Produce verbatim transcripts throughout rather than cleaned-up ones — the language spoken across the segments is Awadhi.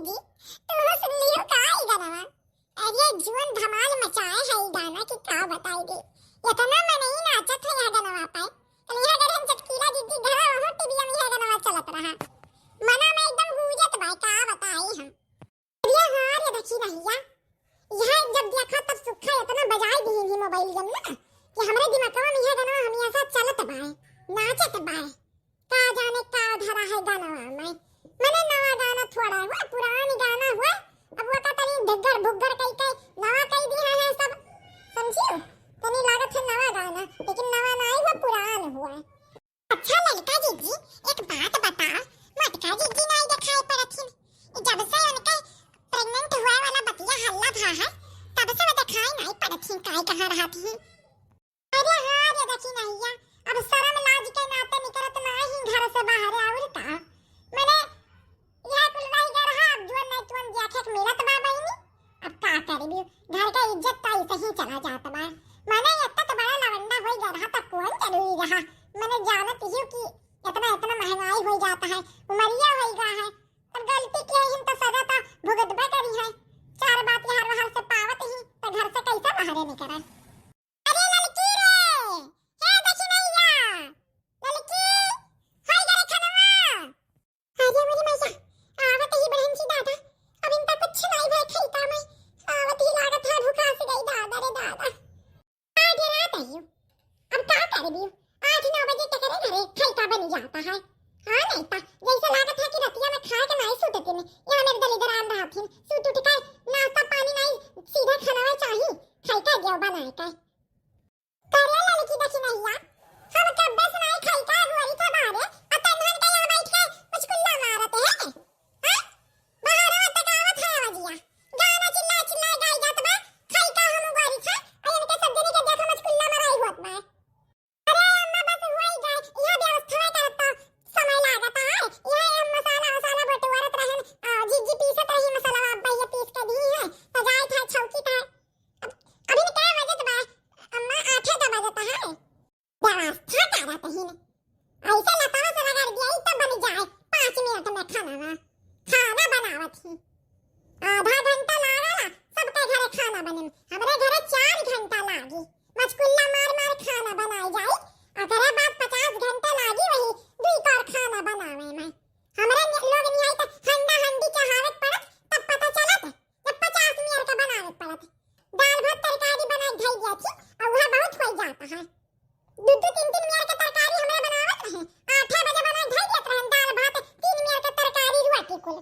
जी, तू सुन लियो का ई गनवा? अरे, जुअन धमाल मचाए है ई गाना कि का बताई दी। इतना मनई नाचत है यह गनवा पे। कल यह गनवा चटकीला दीदी घर वहाँ टीवी में यह गनवा चलत रहा। मना में एकदम गूंजत बा, का बताई हम। अरे हाँ रे दखिनहिया, यह जब देखा तब सुक्खा इतना बजाई दिहिन ही मोबाइल जम ना कि हमरे दिमागवा में यह गनवा हमेशा चलत बाए, नाचत बाए। का जाने का धरा है गाना में। मने नवा गाना थोड़ा हुआ, पुरान गाना हुआ, अब वो का तनी ढग्गर भुग्गर कई के नवा कई दिया है सब, समझियो? तनी लागत है नवा गाना, लेकिन नवा ना आई हुआ, पुरान हुआ। अच्छा ललका जीजी, एक बात बताओ, मोटका जीजी नाई देखाई पड़त हिन। जब से उनके प्रेग्नेंट हुए वाला बतिया हल्ला भा है, तब से वो देखाई नाई पड़त हिन, काई कहाँ रहत ही। अरे हाँ रे दखिनहिया, अब शर्म लाज के नाते निकलत नाई ही घर से बाहर, और का? मने यह कुल रह गया रहा, अब जुअन नाई तुअन देखे के मिलत बा बहिनी। अब का करबी, घर का इज्जत तो ऐसे ही चला जात बा। मने इतना तो बड़ा लवंडा होई गया रहा तो कौन जरूरी रहा। मने जानत ही कि इतना, इतना महंगाई होई जाता है, उमरिया होई गया है। अब गलती किए ही तो सजा तो भुगतबे करी है। चार बात यार बाहर से पावत ही तो घर से कैसे बाहर निकले? अरे ललकी रे, हे दखिनहिया, ललकी, होई गरे खनवा। अरे मोरी मैया, आवत ही बहन जी दादा, अब इनका कुछ नहीं भय खैता में, आवत ही लागत है भूखा से गई दादा रे दादा। आ डरात ही, अब का करबी? आठ नौ बजे तक रे घरे खैका बन जाता है। हाँ नहीं ता, जैसे लागत है कि रतिया में खाए के नहीं सूतती में, यहाँ मेरे दलिद्रान रहत हिन, सूत उठ के नाश्ता पानी नहीं, सीधा खाना चाही, खैका दियो बनाए के। करे ललकी दखिनहिया, हम कब्बे से नाई खाई का गोरी था बाहरे, आ तन्हन के यहाँ बैठ के मुचकुल्ला मारत है। हैं? बाहरवा तक आवत है आवाजिया। गाना चिल्ला चिल्ला गाई जात बा, खाई का हम गोरी था, आ इनके सब जने के देखा मुचकुल्ला माराई होत बा। अरे अम्मा बस हुई गए, यह व्यवस्था करत तो समय लागत है। यह हम मसाला वसाला बटोरत रहन, आ, जीजी पीसत रही मसाला, अब ये पीस के दी है, तो जाए था छौकी था। अब, अभी न क्या बजत बा? अम्मा, आठे तो बजत है। व्यवस्था करत ही न। ऐसे लतावा से रगड़ दिया, ई तो बन जाए पाँच मिनट में खाना ना। खाना बनावत ही। आधा घंटा लागला सबके घरे खाना बने में। हमरे घरे चार घंटा लागी। मचकुल्ला मार मार खाना बनाए जाए। ओकरे बाद पचास घंटा लागी वही दुई कार खाना बनावे में। हमरे नि-, लोग निहाई त हंडा हंडी चढ़ावे के पड़त, तब पता चलत। जब पचास मियर का बनावे पड़त। दाल भात तरकारी बनाए धई दिया थी, और वह बहुत हो जाता है। दू दू तीन तीन मियर के तरकारी हमरा बनावत रहे। आठे बजे बनाए धई देत रहे दाल भात, तीन मियर के तरकारी रोटी कुल।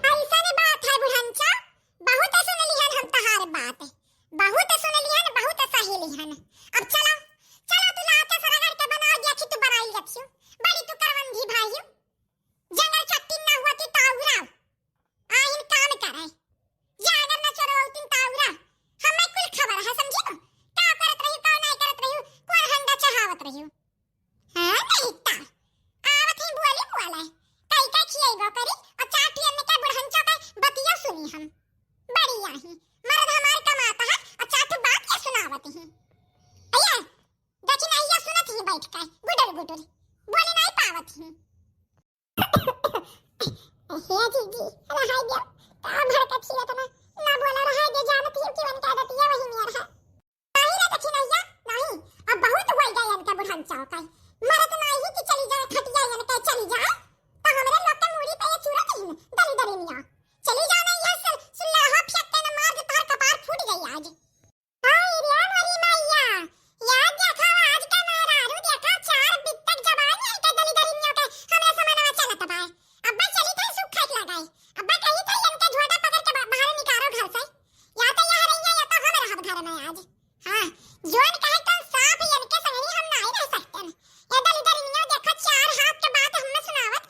ऐसा ने बात है बुढ़नचा, बहुत सुन लिहन हम तहार बात, बहुत सुन लिहन, बहुत सही लिहन। अब चला, चला तू लाके से रगड़ के बनाओ, देखी तू बनाई रखियो। बड़ी तू करवंधी भाई, जंगल छट्टी ना हुआ थी ताउरा। आइन काम करे। जागर न चोरवतिन ताउरा। हमें कुल खबर है, समझी हो? का करत रही, का नहीं करत रही, कौन हंडा चढ़ावत रही। हाँ, नहीं ता। आवत ही बोली बोले। कई का खियाई बा करी, और चार ठियन में के बुढ़न चौके बतिया सुनी हम। बड़ी आही। मर्द हमार कमाता है, और चार ठो बात के सुनावत ही। अये, देखी नहीं, ये सुनत ही बैठ के, गुडुर गुडुर। बोली नहीं पावत ही। हे जीजी, रहाई दे, का भड़कत ही इतना? ना बोला, रहाई दे, जानत ही कि उनका आदतिया वही नियर है। नहीं रे दखिनहिया, नहीं, अब बहुत हो गया इनका बुढ़न चौकाई। मरत नहीं कि चली जाए, खटिया इनके चली जाए, तो हमरे लोग के मूड़ी पे ये चूरत ही, दली दली मिया। चली जाओ नहीं यहाँ से, सुल्लाहा फेंक के न मार दे, तोहर कपार फूट गई आज। हाय रे मोरी मैया, यार देखा आज के मेहरारू देखा चार बित्तक जबान यही के दली दली नियो के हमरे समनवा चलत बा। अब्बा चली थे सुख खाए लगाए। अब्बा कही थे इनके झोटा पकड़ के बा-, बाहर निकालो घर से। या तो यह रही है या तो हम रहब घर में आज। हाँ, जोन कहे तो साफ इनके संगनी हम नहीं रह सकते। ये दली दली नियो देखा चार हाथ के बात हमें सुनावत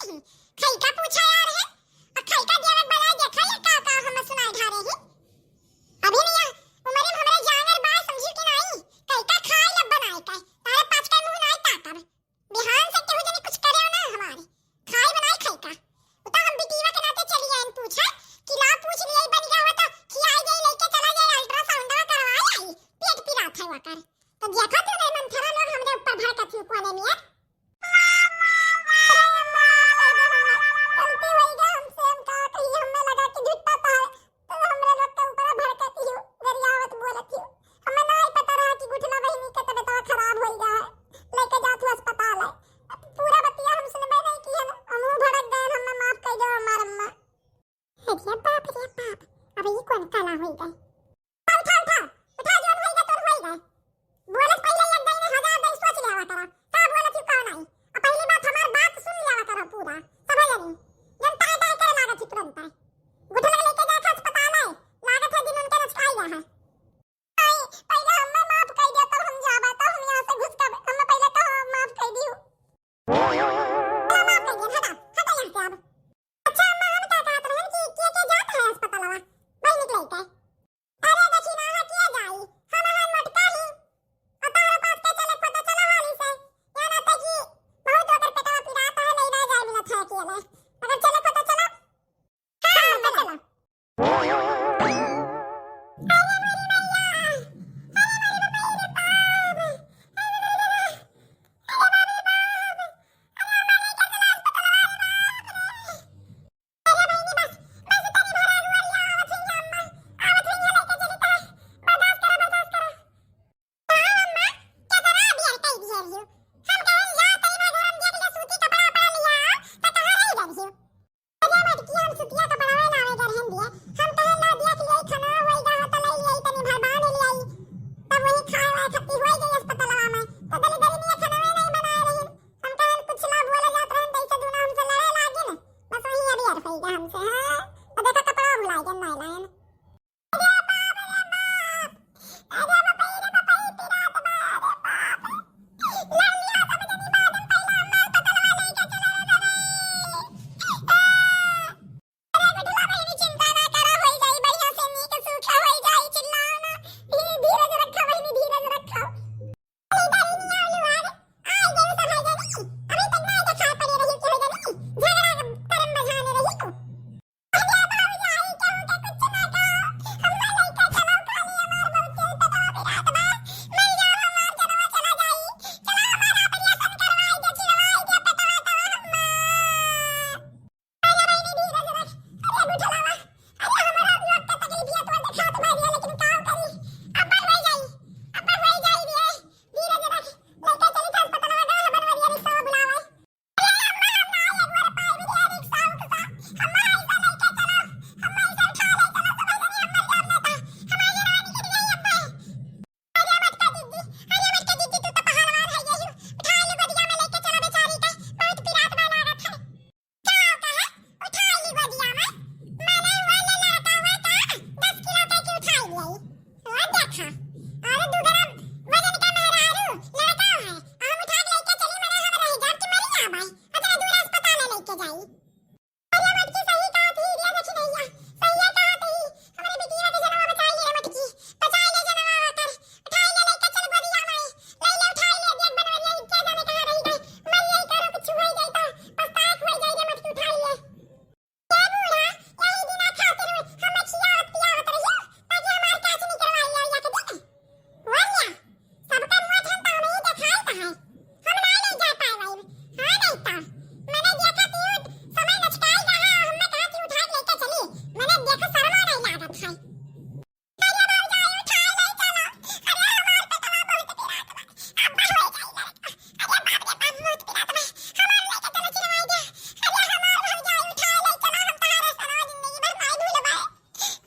अरे बाप रे बाप, अब ई कौन काला होई गए? उठा, उठा, उठा, उठा, जोन होई गए, तोर होई गए। बोलत पहिले एक दाई नहीं, हजार दाई सोच लेवा करा। का बोलत ही का नहीं? अब पहली बात हमार बात सुन लेवा करा पूरा। समझ नहीं? जन ताय ताय करे लागत ही तुरंत ताय। गुठला लेके जाए थे अस्पताल है, लागत है दिन उनके नचकाई गया है। आई, पहिले हमें माफ कर दिया, तब हम जाबा, तब हम यहाँ से घुस के, हमें पहिले तो माफ कर दियो। चलो, माफ कर दिया, हटा, हटा यहाँ से अब। अच्छा अम्मा, हम का कहत रहन कि के के जात है अस्पतालवा? वही निकले के। अरे देखी ना, हाँ, के जाई? हम हन मोटका ही। और तारो पास के चले, पता चला हाली से। या ना तो कि बहुत ओकर पेटवा पिरात है, नहीं ना जाए मिलत है अकेले। अगर चले, पता चला। हाँ, हाँ, चलो। अरे मोरी मैया, अरे मोरी बाप रे बाप, अरे मोरी बाप, अरे बाप रे बाप, अरे हमारे लेके चला अस्पताल, अरे बाप रे। अरे बहिनी बस, बस तनी भरा रुआ लिया, आवत ही अम्मा, आवत ही लेके चली ता, बर्दाश्त करा, बर्दाश्त करा। हाँ अम्मा, केतना बेर कह दिए रहियो। हम कहन या तनी भर घर हम देख ले सूती कपड़ा उपड़ा लिया, तो कहाँ रह गए रहियो? अरे मटकी, हम सुतिया कपड़वा लावे गए रहन दिए। हम कहे ला दिया कि यही खाना होई गा, तो ले लिया, तनी भर बांध लिया। तब वही खाए वाए खत्ती होई गई अस्पतालवा में। तो दली दली निया खाना में नहीं बनाए रही। हम कहे कुछ ला बोला जात रहन, तैसे दूना हमसे लड़े लागिन। बस वही अभी अर होई गा हमसे, हाँ। तो देखा कपड़वा भुला गए, नहीं लायन। अरे बाप रे बाप। अरे बाप रे बाप, ई पिरात बा, अरे बाप। लड़ लिया सब जनी बाद में, पहला हमार पतलवा लेके चला रे। आ। अरे गुठला बहिनी, चिंता ना करा, होई जाई, बढ़िया से नीक सूखा होई जाई, चिल्लाओ ना। धीरे, धीरज रखा बहिनी, धीरज रखा। अरे डरी नहीं आलू आज, आ गए सब है जनी। अभी तक ना देखा पड़े रही कि हो जनी, झगड़ा करम बजाने रही। अरे भौजाई, केहू के कुछ ना कहो। हमार लइका चलो, खाली हमार बहुत तेज पेटवा पिरात बा। मर जाओ, हमार जनवा चला जाई। चलो, हमार ऑपरेशन करवाई दे, छिलवाई दे पेटवा तवा हमार। अरे बहिनी, धीरज रख। अरे गुठलावा, अरे हमारा लोग के तकलीफिया तो देखात बा दिया, लेकिन का करी? अब्बे होई जाई, अब्बे होई जाई रे। धीरज रख, लइका चली था अस्पतालवा, गा हमार वरिया रिक्शा बुलावे। ओ देखा, अरे दू ग्राम वजन के मेहरारू लड़का है, हम उठा के लेके चली, मने हम रह जाब कि मरी जाब, अतने दूर अस्पताल लेके जाई। अरे मटकी सही कहत ही, ये देखी भैया, सही कहत ही, हमरे बिटिया के जनवा बचाई ले मटकी, बचाई ले जनवा कर, उठाई ले लेके चल गोदिया में, ले ले उठाई ले, देख बनवरिया के जाने कहाँ रही गई, मर जाई करो कुछ होई जाई तो, पछताए होई जाई रे मटकी, उठाई ले। ए बूढ़ा, यही दिना खातिर हमें खियावत पियावत रहियो, ताकि हमार काच निकरवाई ले जाके दे। वरिया, सबका मुंह हम तो नहीं देखाई कहाँ। हम ना ले जा पाए भाई। हाँ नहीं तो। मैंने देखा कि वो समय नचकाई रहा, हमने कहा कि उठा के लेके चली। मैंने देखा शर्मा नहीं लागत है। अरे भौजाई, उठाई ले चलो। अरे हमार पेटवा बहुत पिरात बा। अब्बा हो जाई लड़का। अरे बाप रे बाप, बहुत पिरात बा। हमार लेके चलो चिरवाई दे। अरे हमार भौजाई, उठाई ले चलो, हम तहारे सनवा जिंदगी भर नाई भूलबे।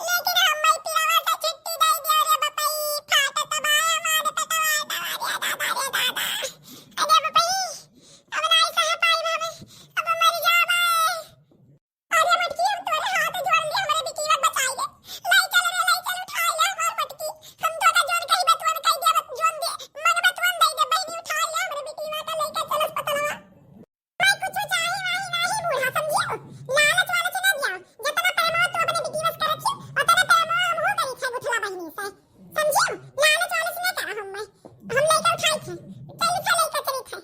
लेकिन हम्मे पिरवा से छुट्टी दे दिया रे बपई, फाटत बा हमार पेटवा, दवा रे दादा रे दादा। अरे बपई, अब नाई सह पाई हम, अब मर जाबे। अरे मटकी, हम तोरे हाथ जोड़ ली, हमरे बिटिया बचाई दे। लाई चल रे, लाई चल, उठाई ले हमार मटकी। हम तोरा जोन कही बतवन कही दे, बत-, जोन दे, मन बतवन दे दे, बहिनी उठाई ले हमरे बिटिया का, लेके चल अस्पतालवा। भाई कुछ चाही नाही, नाही बूढ़ा, समझियो? लालच वालच ना दिया। जितना प्रेमवा तू अपने बिटिया से करत छी, उतना प्रेमवा हमहू करी छे गुठला बहिनी से। समझियो? लालच वालच ना करा हम में। हम लेके उठाई छे। चल छे लेके चली छे।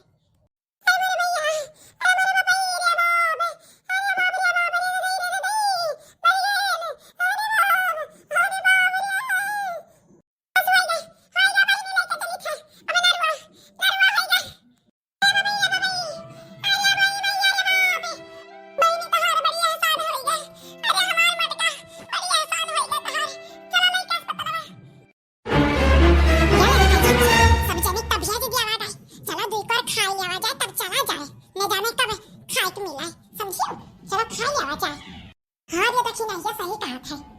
अरे मेरे भैया, अरे मेरे बाप रे बाप, अरे बाप रे बाप रे, रे, रे, रे, रे, मर गए, अरे बाप, अरे बाप रे। बस हो गए, हो गए बहिनी लेके चली छे। अबे नरवा, नरवा हो गए। चलो दुई कोर खाई लेवा जाए, तब चला जाए, न जाने कब खाए के मिला है, समझियो? चलो खाई लेवा जाए। हाँ रे दखिनहिया, सही कहत है।